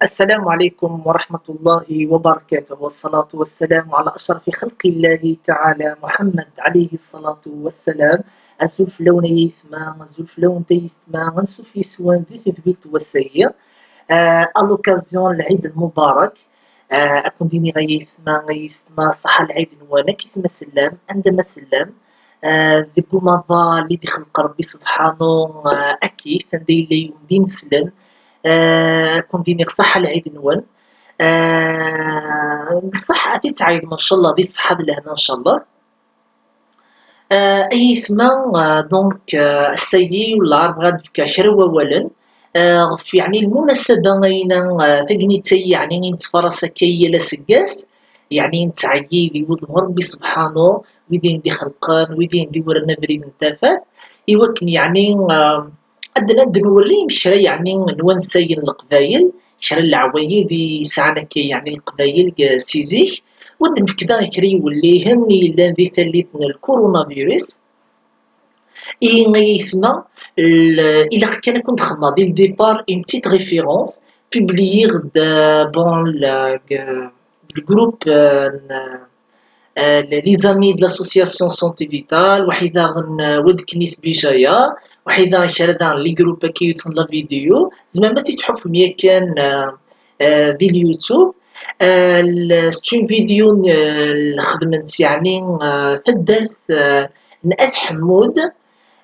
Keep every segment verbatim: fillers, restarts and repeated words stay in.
السلام عليكم ورحمة الله وبركاته، والصلاة والسلام على أشرف خلق الله تعالى محمد عليه الصلاة والسلام. Azul fell-awen ay aytma, azul fell-awen ay aytma, ansuf yes-wen di tedwilt n wass-agi. Euh, à l'occasion n Lɛid Lmubarak, euh, ad ken-d-iniɣ ay aytma, ay aytma, ṣaḥa lɛid-nwen, akkit ma tellam, anda ma tellam, euh, deg umaḍal i d-ixleq Rebbi subḥanu, euh, akkit, anda yella yiwen d ineslem, euh, ad ken-d-iniɣ ṣaḥa lɛid-nwen. Euh, beṣṣeḥ ad t-id-tɛeydem, ncallah, di ṣṣeḥḥa d lehna, ncallah. Euh, ay aytma, euh, donc, euh, ass-agi, wellah, bɣiɣ ad d-fkeɣ kra n wawalen, euh, ɣef, yeɛni, lmunasaba-ayina, euh, tagnit-ayi, yeɛni, i nettfaras akka yal aseggas, yeɛni, nettɛeyyiḍ i wudem n Rebbi subḥanu, wid i d-ixelqen, wid i d-iwren abrid n tafat, i wakken, yeɛni, euh, ad d-, ad d-nwerri kra, yeɛni, n wansayen n Leqbayel, kra n leɛwayed i yesɛan akka, yeɛni, Leqbayel deg, si zik, u ad d-nefk daɣen kra n yiwellihen i yellan di tallit n lkurunavirus. I, ay aytma, l-, ilaq kan ad ken-d-xedmeɣ dès le départ une petite référence, publiée-ɣ-d, euh, bon, le, le groupe, euh, n, euh, les amis de l'association Santé Vitale, waḥid daɣen, euh, Wad Knis Bijaya, waḥid daɣen kra daɣen les groupes akka yuten la vidéo, tzemrem ad t-id-tḥukkem yakan, euh, euh, di YouTube. Euh, l-, c'est une vidéo n, euh, xedmen-tt, yeɛni, euh, taddart, euh, n At Ḥemmud,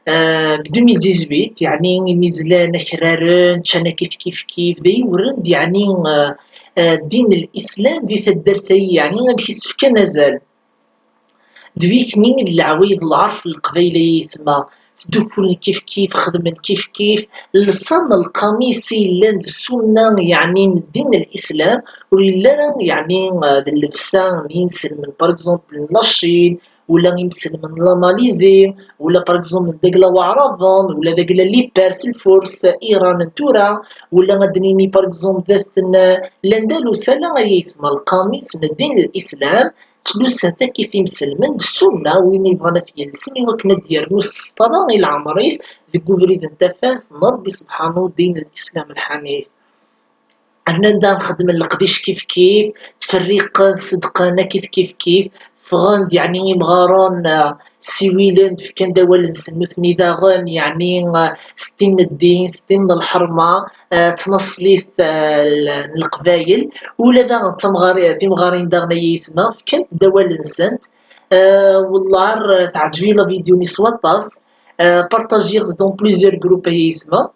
euh, deg deux mille dix-huit, yeɛni imi zlan akraren, ččan akka kif kif, d ayi wren-d, yeɛni, euh, euh, ddin n Lislam di taddart-ayi, yeɛni amek i s-fkan azal. D wikni i d leɛwayed n lɛerf n Leqbayel ay aytma, ttdukkulen kif kif, xedmen kif kif, llsan lqamis i yellan d ssunna, yeɛni n ddin n Lislam, ur yelli ara, yeɛni, eh, d llebsa n yinselmen, par exemple, n la Chine, ula imselmen n la Malaisie, ula, par exemple, n dagla Waɛraben, ula dagla les Perses, Lfurs, Iran n tura, ula ad d-nini, par exemple, dat n, eh, l'Andalus, ala ay aytma, lqamis n ddin n Lislam, ttlusen takit imselmen d ssunna, win yebɣan ad t-yelsen i wakken ad d-yernu s ṣṣeṭra i leɛmer-is deg ubrid n tafat n Rebbi subḥanu, ddin n Lislam lḥanif. Rnan daɣen xedmen leqdic kif kif, ttferriqen, ṣeddqen, akkit kif kif, ffɣen-d, yeɛni, imɣaren, eh, ssiwilen-d, fkan-d awal-nsen nutni daɣen, yeɛni, eh, s ddin n ddin, s ddin n lḥerma, eh, ttnaṣlit, eh, l-, n Leqbayel, ula daɣen d tamɣari-, timɣarin daɣen ay aytma, fkant-d awal-nsent. Eh, wellah, eh, teɛǧeb-iyi la vidéo-nni s waṭas. Eh, partagiɣ-tt dans plusieurs groupes ay aytma.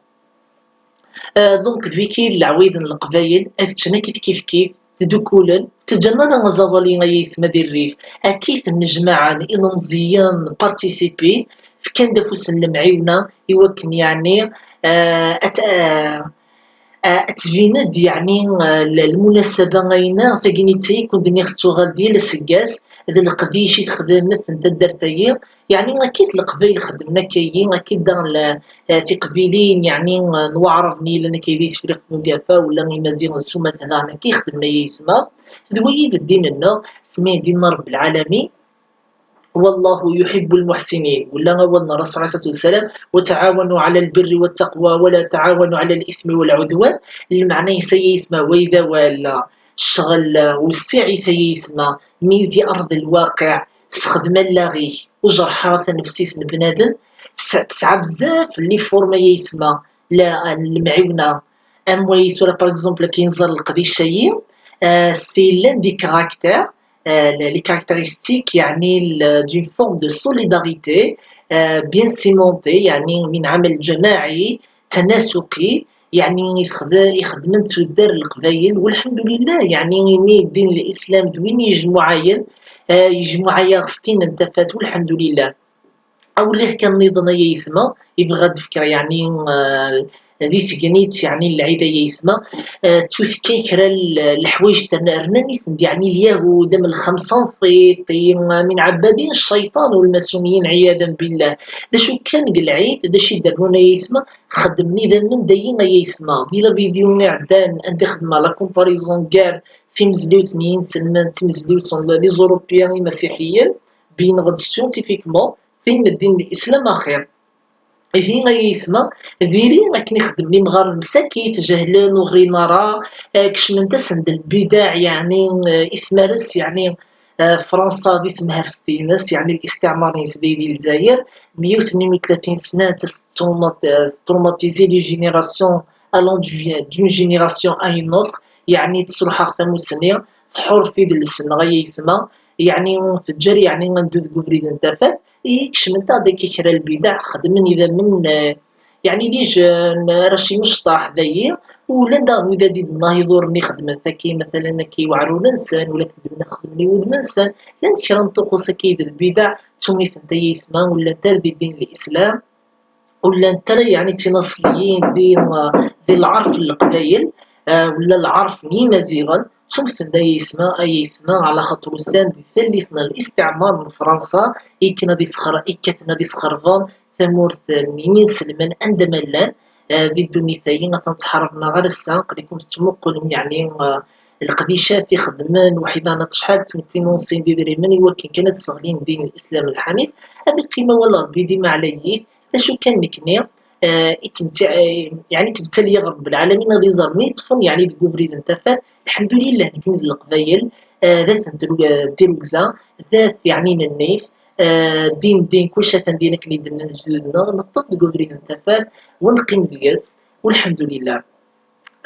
Euh, donc, d wiki d leɛwayed n Leqbayel, ad ččen akkit kif kif, ttdukkulen, ttaǧǧan ara aẓawali ay aytma di rrif, akkit nnejmaɛen ilemẓiyen, participin, fkan-d afus n lemɛiwna i wakken, yeɛni, euh, ad t-, euh, euh, ad tbin-d, yeɛni, euh, l-, lmunasaba-ayina, tagnit-ayi, i ken-d-nniɣ, tettuɣal-d yal aseggas, d leqdic i texdem n taddart-ayi, yeɛni, akkit Leqbayel xeddmen akka-yi, akkit daɣen la, eh, tiqbilin, yeɛni, eh, n Waɛraben i yellan akka di Tefriqt n Ugafa, ula Imaziɣen s umata daɣen akka i xeddmen ay aytma. D wayi i d ddin-nneɣ, semmi ddin n Rebbi lɛalamin. والله يحب المحسنين. Ula awal n Ṛṛasul ɛalayhi ṣṣalatu wa ssalam: وتعاونوا على البر والتقوى ولا تعاونوا على الإثم والعدوان. Lmeɛna-is ay aytma, way d awal, ccɣel wessiɛ-it ay aytma, mi di أرض الواقع, sexdem allaɣ-ik, ur jerreḥ ara tanefsit n bnadem, tes-, tesɛa bzaf n les formes ay aytma, la, n lemɛiwna, am way tura, par exemple, akken i nẓer leqdic-ayi, euh, s yellan des caractères, euh, les, les caractéristiques, yeɛni, l-, d'une forme de solidarité, euh, bien cimentée, yeɛni min ɛamal ǧamaɛi, tanasuqi, yeɛni ixed-, ixeddmen tuddar n Leqbayel, walḥemdulillah, yeɛni imi ddin n Lislam d win yejmuɛayen, eh, yejmuɛayaɣ s tin n tafat, walḥemdulillah. Awlih kan nniḍen ay aytma, i bɣiɣ ad d-fkeɣ, yeɛni, eh, di tegnit, yeɛni n lɛid ay aytma, eh, ttut kan kra n leḥwayeǧ rnan-iten-d, yeɛni, lyahud, am lxemsa n tiṭ, i, min ɛebbadin cciṭan u lmasuniyin, ɛiyadan billah. D acu kan deg lɛid, d acu i d-rnun ay aytma? Xeddmen idammen dayi ay aytma. Di la vidéo-nni iɛeddan, anda i xedmeɣ la comparaison gar timezliwt n yinselmen d timezliwt n les Européens imasiḥiyen, beyneɣ-d scientifiquement tin n ddin n Lislam axir. Ihi ay aytma, diri akken i xeddmen imɣaren msakit, jehlen, ur ɣrin ara, eh, kecment-asen-d lbidaɛ, yeɛni, eh, i tmares, yeɛni, eh, Fransa di temherst-ines, yeɛni listiɛmar-ines di, di Lezzayer, mi yiwet n tlatin sna, tettrumat-, eh, tettrumatisi les générations allant du-, d'une génération à une autre, yeɛni tesruḥ-aɣ tamussni, tḥurf idles-nneɣ ay aytma, yeɛni teǧǧer, yeɛni ad neddu deg ubrid n tafat, i kecment-aɣ-d akka kra lbidaɛ, xedmen idammen, eh, yeɛni les jeunes, arrac imecṭaḥ dayi, u llan daɣen wid ad d-idmen ahiḍuren ixedmen taki, matalan, akka i weɛrur-nsen, wala xedmen, xedmen i wudem-nsen, llant kra n ṭuqqus akka i d lbidaɛ, ttun-itent ay aytma, ur llant ara di ddin n Lislam, ur llant ara, yeɛni, d tinaṣliyin di, di lɛerf n Leqbayel, eh, wala lɛerf n Yimaziɣen, ttun-ten ay aytma, ay aytma, ɛla xaṭer usan di tallit n listiɛmar n Fransa, ikken ad isxer-, ikkaten ad isxerben tamurt n yinselmen anda ma llan, eh, di ddunit-agi, atan ttḥaraben-aɣ ar ass-a, aql-ikum tettmuqulem, yeɛni, eh, leqdicat i xedmen, weḥd-aneɣ acḥal ttnfinunsin d idrimen i wakken kan ad sseɣlin ddin n Lislam lḥanif, ad iqqim awal n Ṛebbi dima ɛlayit, d acu kan nekni, eh, i ttmetti-, eh, yeɛni ttbettaliyeɣ Ṛebb lɛalamin ad iẓer mi ṭṭfen, yeɛni deg ubrid n tafat, lḥemdulillah, nekni d Leqbayel, eh, d at n tru-, eh, tirugza, d at, yeɛni, n nnif, eh, din, din, kullec atan din akken i d-nnan lejdud-nneɣ, neṭṭef deg ubrid n tafat, u neqqim deg-s, u lḥemdulillah.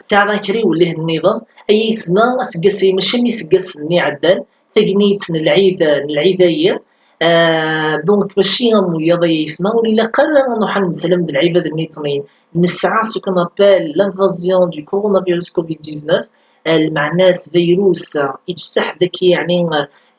Sɛiɣ kra iwellihen nniḍen, ay aytma, aseggas-agi mačči am yiseggasen-nni iɛeddan, tagnit n lɛid, n lɛid-agi, eh, donc mačči am wiyaḍ ay aytma, ur ilaq ara ad nruḥ ad nemsalam d lɛibad-nniḍen. Nesɛa ce qu'on appelle l'invasion du coronavirus covid dix-neuf, eh, lmeɛna-s virus, eh, ittseḥ daki, yeɛni,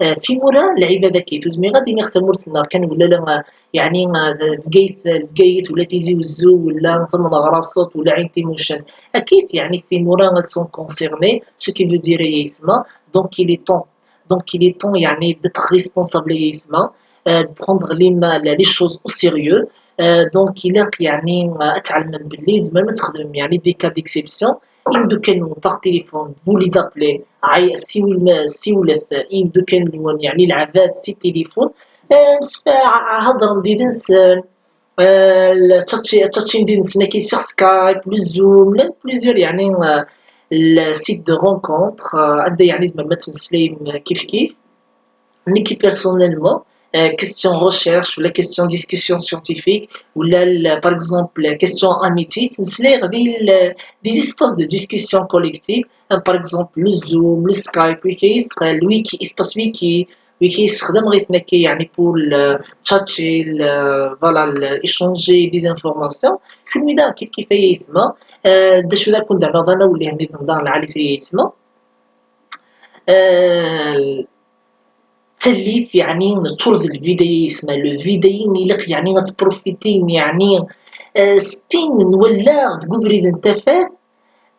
eh, timura n lɛibad-agi. Ur zmireɣ ad iniɣ tamurt-nneɣ kan, wala la, eh, yeɛni, eh, Bgayet, Bgayet, wala Tizi Wezzu, wala Tameɣraṣt, wala Ɛin Timucent. Akit, yeɛni, timura elles sont concernées, ce qui veut dire, ay aytma, donc il est temps, donc il est temps, yeɛni, d'être responsable, ay aytma, euh, de prendre les ma-, les choses au sérieux. Euh, donc ilaq, yeɛni, euh, ad tɛelmem belli tzemrem ad txedmem, yeɛni, des cas d'exception, imeddukal-nwen par téléphone, vous les appelez, ɛay-, siwlem, siwlet i imeddukal-nwen, yeɛni, lɛebad si téléphone, euh, msfa-, hedrem did-sen, euh, tchatchi-, tchatchim did-sen akka sur Skype, le Zoom, llan plusieurs, yeɛni, euh, le site de rencontre, euh, anda, yeɛni, tzemrem ad temmeslayem kif kif. Nekki personnellement, euh, question recherche, ou la question discussion scientifique, ou la, la, par exemple, la question amitié, ttmeslayeɣ di, la, des espaces de discussion collective, euh, par exemple, le Zoom, le Skype, wiki, le wiki, espace wiki, wiki, yeɛni, pour le chat, le, voilà, le, échanger des informations. Kenwi daɣen kif kif ay aytma, euh, d acu ara ken-d-rreɣ d anaw-, lli-, lli-, lɛali ay aytma. Euh, tallit, yeɛni, neččur d lbidaya, yesma lbidaya-nni, ilaq, yeɛni, ad tprofitim, yeɛni, eh, s tin n wallaɣ deg ubrid n tafat,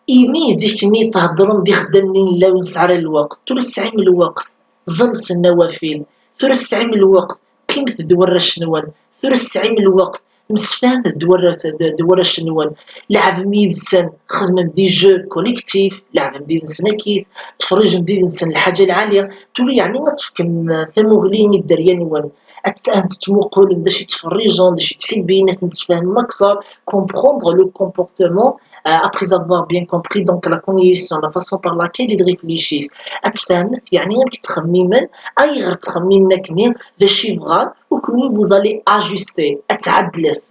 imi zik-nni theddrem d ixeddamen n llawen, ur nesɛi ara lweqt, tura tesɛim lweqt, ẓẓallet nnawafil, tura tesɛim lweqt, qqimet d warrac-nwen, tura tesɛim lweqt, msefhamet d warra-, d, d warrac-nwen, leɛbem yid-sen, xedmem des jeux collectifs, leɛbem did-sen akkit, tferrijem did-sen lḥaǧa lɛali, tura yeɛni ad tefkem tamuɣli i dderya-nwen, ad t-, ad ten-tettmuqulem d acu i ttferrijen, d acu i ttḥibbin, ad ten-tfehmem akteṛ, comprendre le comportement, euh, après avoir bien compris donc la cognition, la façon par laquelle ils réfléchissent, ad tfehmet yeɛni amek ttxemmimen, ayɣer ttxemmimen akkenni, d acu i bɣan, u kenwi vous allez ajuster, ad tɛedlet,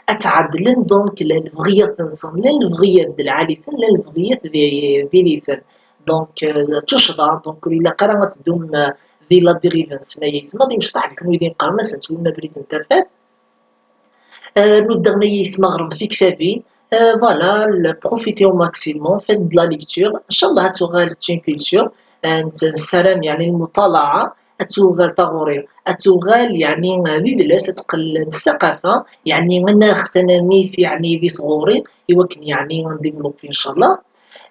ad tɛedlem donc la lebɣiyat-nsen, la lebɣiyat d lɛali-ten, la lebɣiyat d, d yiri-ten. Donc, euh, tuccḍa, donc ur ilaq ara ad teddum, euh, di la dérive-nsen ay aytma, d imecṭaḥ d kenwi d imeqqranen, ad sen-tewwim abrid n tafat. Euh, nuddeɣ-n ay aytma ɣrem tiktabin. Euh, voilà, le, profitez au maximum, faites de la lecture. Inchallah ad tuɣal c'est une culture. Euh, nessaram, yeɛni, lmuṭalaɛa ad tuɣal taɣuri, ad tuɣal, yeɛni, d idles, ad teqqel d ssaqafa, yeɛni, ad naɣ tanamit, yeɛni, di tɣuri, i wakken, yeɛni, ad ndévelopper, inchallah.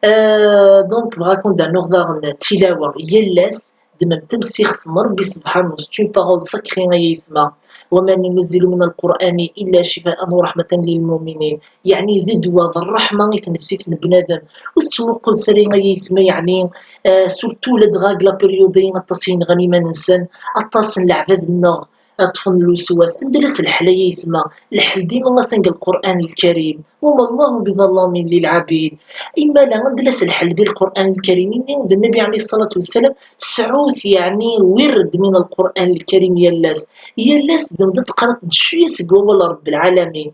Euh, donc, bɣiɣ ad ken-d-rnuɣ daɣen tilawa yal ass, ddmem tamsixt n Ṛebbi subḥanu, c'est une parole sacrée ay aytma. وما ننزل من القرآن إلا شفاء ورحمة للمؤمنين. Yeɛni d ddwa, d ṛṛeḥma i tnefsit n bnadem. Ur tettmuqul s ara ay aytma, yeɛni, euh, surtout ladɣa deg la période-agi aṭas i yenɣan iman-nsen, aṭas n leɛbad-nneɣ, ad ṭṭfen lweswas. Anda la-t lḥel ay aytma? Lḥel dima atan deg Lqur'an Lkarim. وما الله بظلام للعبيد. Imala, anda la-t lḥel di Lqur'an Lkarim? Ini-d Nnabi ɛalayhi ṣṣalatu wassalam, tesɛut, yeɛni, wird min Lqur'an Lkarim yal ass. Yal ass ddem-d ad teqqreḍ-d cwiya seg wawal n Ṛebbi lɛalamin.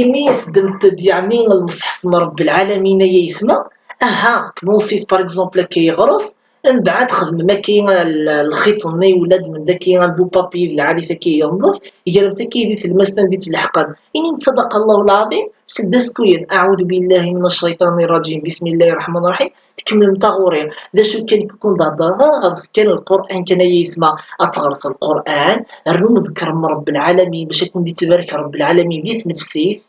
Imi teddmeḍ-d, yeɛni, lmeṣḥef n Ṛebbi lɛalamin, ay aytma, aha, kmunsit, par exemple, akka iɣref, mbeɛd xedmem akka l-, lxiṭ-nni, wala ddmem-d akka bu papier d lɛali-t akka yenḍef, gremt akka di tlemmast anda i tt-leḥqen. Inim-d صدق الله العظيم, seld askuyen, أعوذ بالله من الشيطان الرجيم, بسم الله الرحمن الرحيم, tkemmlem taɣuri. D acu kan, kukun d-heddreɣ ɣer kan Lqur'an kan, ay aytma, ad teɣret Lqur'an, rnum ḍekrem Ṛebbi lɛalamin bac ad ken-d-ittbarek Ṛebbi lɛalamin di tnefsit,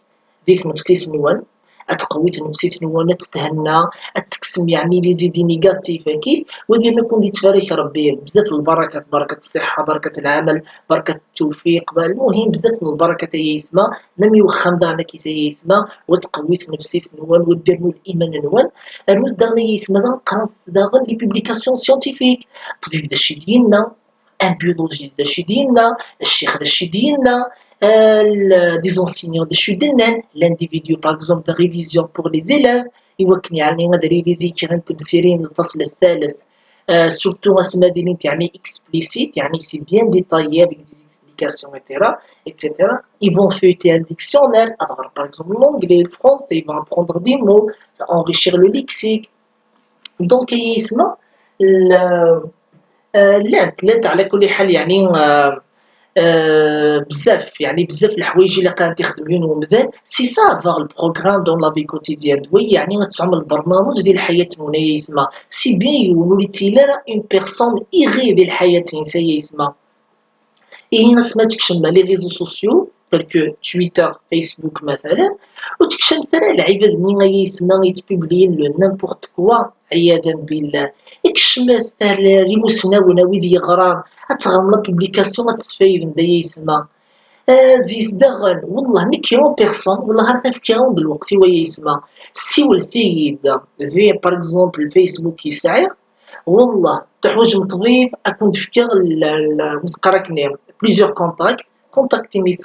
di tnefsit-nwen, ad tqewwi tnefsit-nwen, ad tethenna, ad tekksem, yeɛni, les idées négatives-agi, wid yerna ken-d-ittbarek Ṛebbi, bzaf n lbarakat, barakat ṣṣiḥa, barakat lɛamal, barakat ttewfiq, lmuhim, bzaf n lbarakat, ay aytma, même i wexxam daɣen akkit, ay aytma, wa tqewwi tnefsit-nwen, wa d-irnu liman-nwen, rnut daɣen, ay aytma, daɣen qqaret daɣen les publications scientifiques, ṭṭbib d acu i d-yenna, un biologiste d acu i d-yenna, ccix d acu i d-yenna, euh, le-, des enseignants d acu i d-nnan, l'individu, par exemple, de révision pour les élèves, i wakken, yeɛni, ad rivisi kra n temsirin n lfasl الثالث, euh, surtout asmi ad ilint, yeɛni, explicite, yeɛni, c'est bien détaillé avec des explications, et cetera, et cetera. Ils vont feuilleter un dictionnaire, ad ɣren, par exemple, l'anglais, le français, ils vont apprendre des mots, enrichir le lexique. Donc, ay aytma, l-, euh, llant, llant, ɛla kulli ḥal, yeɛni, euh, euh, bzaf, yeɛni, bzaf n leḥwayeǧ i ilaq ad t-ixdem yiwen wemdan. C'est ça, avoir le programme dans la vie quotidienne. D wagi, yeɛni, ad tesɛum lbernameǧ di lḥayat-nwen, ay aytma. Si bien yiwen ur yettili ara une personne errée di lḥayat-ines, ay aytma. Ihi asmi ad tekcem les réseaux sociaux, tels que Twitter, Facebook, مثلا, ur tekcem ara lɛibad-nni, ay aytma, yettpubliyin le n'importe quoi, ɛiyadan billah. Kecmet ar imusnawen, a wid yeɣran, ad teɣrem la publication, ad tesfaydem, d ay aytma. Azis daɣen, wellah, nekk en personne, wellah, ar tafkiɣ-awen-d lweqt-iw, ay aytma. Siwlet-iyi-d, di, par exemple, Facebook i sɛiɣ, wellah, teḥwaǧem ṭṭbib, ad ken-d-fkeɣ l-, l-, mezqar akken, plusieurs contacts, contactez-moi,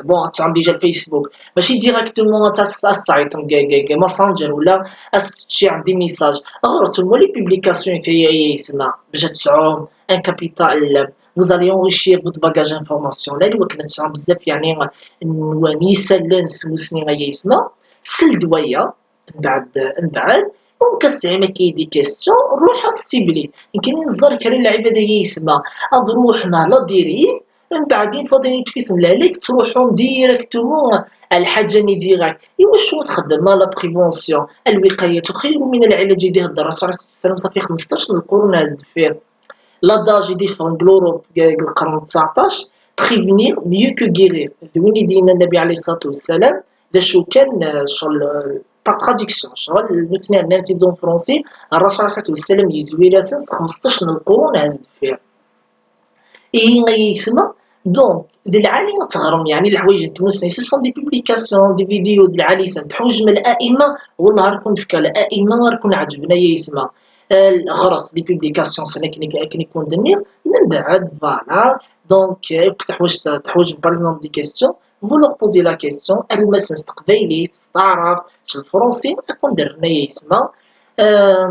bon, ad tesɛum déjà le Facebook, mačči directement ad tas-, ad tesɛiṭem deg, deg, deg Messenger, wala ad s-teččiɛem des messages. Ɣret, wali publication i taya, ay aytma, bac ad tesɛum un capital, vous allez enrichir votre bagage informationnel, i wakken ad tesɛum bzaf, yeɛni, n, n yisallen n tmussni, ay aytma. Seld waya, mbeɛd, mbeɛd, donc ad tesɛim akka des questions, ruḥ ad tessibli. Nekkini neẓẓar kra n lɛibad, ay aytma, ad ruḥen ɣer la dérive, mbeɛd, une fois d-, yeṭṭef-iten lehlak, ttruḥun directement ar lḥaǧa-nni direct. Iwacu ur txeddmem la prévention? الوقاية خير من العلاج, i d-ihedder Rasul alayhi ṣṣalatu wassalam, ça fait xmesṭac n lqurun ar sdeffir. L'adage i d-yeffɣen deg l'Europe deg, deg lqern tseɛṭac, prévenir mieux que guérir. D win i d-yenna Nnabi alayhi ṣṣalatu wassalam, d acu kan, eh, ccɣel, eh, par traduction, ccɣel nutni rnan-t-id en français, Rasul alayhi ṣṣalatu wassalam yezwir-asen s xmesṭac n lqurun ar sdeffir. Ihi ay aytma, donc, d lɛali ad teɣrem, yeɛni, leḥwayeǧ n tmussni, ce sont des publications, des vidéos, d lɛali-ten, teḥwaǧem l'a'imma, wellah, ar ken-fkeɣ l'a'imma, ar ken-ɛeǧben, ay aytma. Eh, ɣret les publications-nsen akken i, akken i ken-d-nniɣ, mbeɛd, voilà. Donc, eh, teḥwaǧ, teḥwaǧem, par exemple, des questions, vous leur posez la question, arum-asen s teqbaylit, s taɛrabt, s lefransi, ad ken-d-rren, ay aytma. Eh,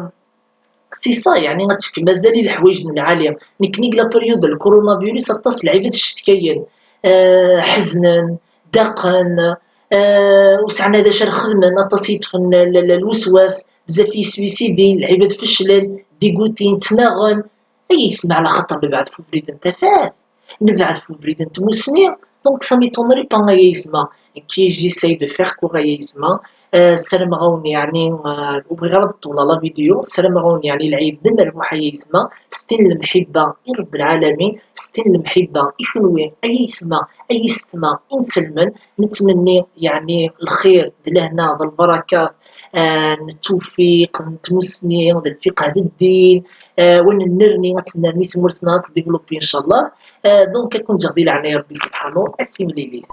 c'est ça, yeɛni, ad tefkem azal i leḥwayeǧ n lɛali. Nekkni deg la période n le coronavirus, aṭas n lɛibad ttcetkayen, eh, ḥeznen, daqen, eh, ur sɛan ara d acu ara xedmen, aṭas i yeṭṭfen l-, l-, lweswas, bzaf yeswisiden, lɛibad feclen, dégoûtés, ttnaɣen. Ay aytma, ɛla xaṭer nebɛed f ubrid n tafat, nebɛed f ubrid n tmussni, donc ça m'étonnerait pas, ay aytma. Nekki, j'essaye de faire court, ay aytma. Eh, ssarameɣ-awen, yeɛni, eh, ur bɣiɣ ara ad ṭṭewleɣ la vidéo, ssarameɣ-awen, yeɛni, lɛid d amerbuḥ, ay aytma, s tin n lemḥibba i Ṛebbi lɛalamin, s tin n lemḥibba i kenwi, ay aytma, ay yessetma, inselmen, nettmenni, yeɛni, lxir d lehna d lbaraka, eh, n tewfiq, n tmussni, d lfiqh d ddin, eh, win nnerni ad tennerni tmurt-nneɣ, ad tdévelopper, inchallah. Eh, donc, ad ken-ǧǧeɣ di leɛnaya Ṛebbi subḥanu, ad timlilit.